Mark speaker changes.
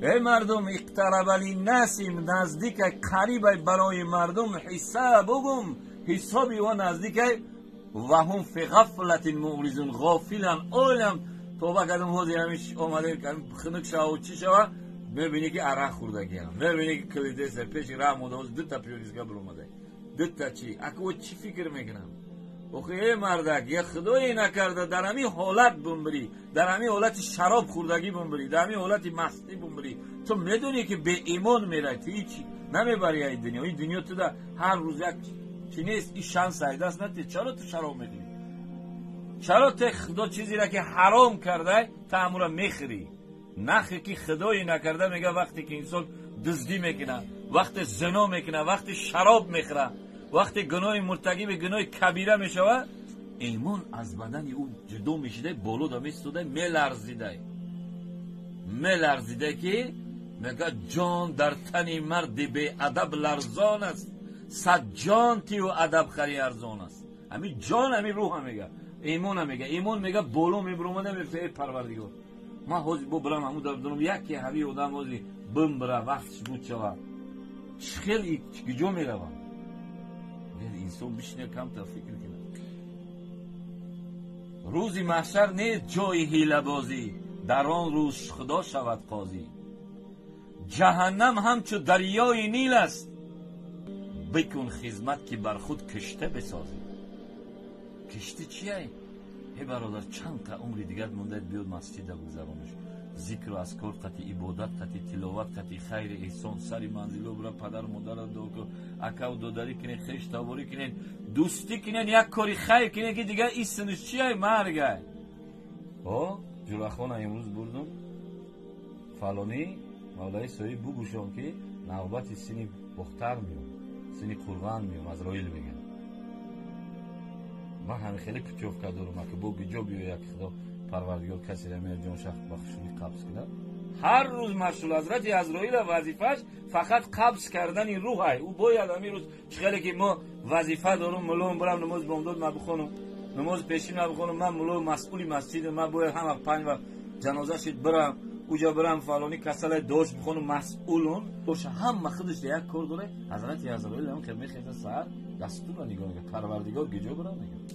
Speaker 1: Эй мардум, иқтараба линнаси, наздикай, қарибай барои мардум, ҳисобугум, ҳисоби о наздикай, ва ҳум фи ғафлатин муъризун, ғофилан, олам тоба кардам, ҳозир ҳамин омада хунук шава, чӣ шава, мебинӣ ки арақ хӯрдагиам, мебинӣ ки калидеса пеши раҳ монда, ҳозир дута пиёлизга биромада, дута чӣ, ака о чӣ фикр мекунам? Охи эй мардак, я худое накарда дар ҳамин ҳолат бумбирӣ, дар ҳамин ҳолати шароб хӯрдагӣ бумбирӣ, дар ҳамин ҳолати мастӣ бумбирӣ, ту медонӣ ки беимон мерай, ту ҳеч намебарӣ ай дунё. Ин дунё туда ҳар рӯз як чӣ нест, ин шанс ай даст натӣ. Чаро ту шароб мехӯрӣ? Чаро ту худо чизеро ки ҳаром кардай, ту ҳамонро мехӯрӣ? Нахе ки худое накарда, мега вақте ки инсон дуздӣ мекунад, вақте зино мекунад, вақте шароб мехӯрад, вақте гуноҳи муртакиби гуноҳи кабира мешавад, имон аз бадани ӯ ҷудо мешидай, боло да месудай, меларзидай, меларзидай, ки мега ҷон дар тани марди беадаб ларзон аст, сад ҷон тию адаб хари арзон аст. Ҳамин ҷон, ҳамин рӯҳа мега, имона мега, имон мега боло мебиромада, мегуфта эй Парвардигор, ман ҳозир бо бирам ҳамун дар дурам, яке ҳамин одам ҳозир бимбира, вақтш буд шава, чӣ хел куҷо меравам? Инсон бишина, камтар фикр кунад. Рӯзи маҳшар нест ҷои ҳилабозӣ, дар он рӯз худо шавад қозӣ. Ҷаҳаннам ҳамчу дарёи Нил аст, бикун хизмат ки бар худ кишта бисозӣ. Кишти чия? Эй бародар, чанд та умри дигар мондаед, биёд масҷида бигзарониш, зикру азкор қати, ибодат қати, тиловат қати, хайри эҳсон, сари манзило бира, падару модарро дуо кун, акаву додарӣ кунед, хеш таборӣ кунед, дӯстӣ кунед, як кори хайр кунед, ки дигар исмш чия? Маргай. О ҷурахона имрӯз бурдум, фалонӣ мавлаи соҳиб бугӯшон, ки навбати сини бохтар меом, сини қурған меом, Азроил мегӯям. Ман ҳамин хеле путёвка дорам, аки бо гиҷо биёяд, худо Парвардигор касеро меояд, ҷоншах ба хушрӯй қабз кунад. Ҳар рӯз машғул ҳазрати Азроила вазифааш фақат қабз кардани рӯҳай. Ӯ бояд ҳамин рӯз чӣ хеле ки мо вазифа дорум, мулом бирам намози бомдод ма бихонам, намози пешин ма бихонам, ман муло масъули масҷидам, ман бояд ҳама 5 вақт ҷаноза шид бирам, уҷа бирам фалони касалай дош бихонам, масъулун боша, ҳама худаш як кор дорад. Ҳазрати Азроил ҳам ки мехеза саҳар, дастурро нигоҳ мекунад, Парвардигор гиҷо бирам мегӯяд.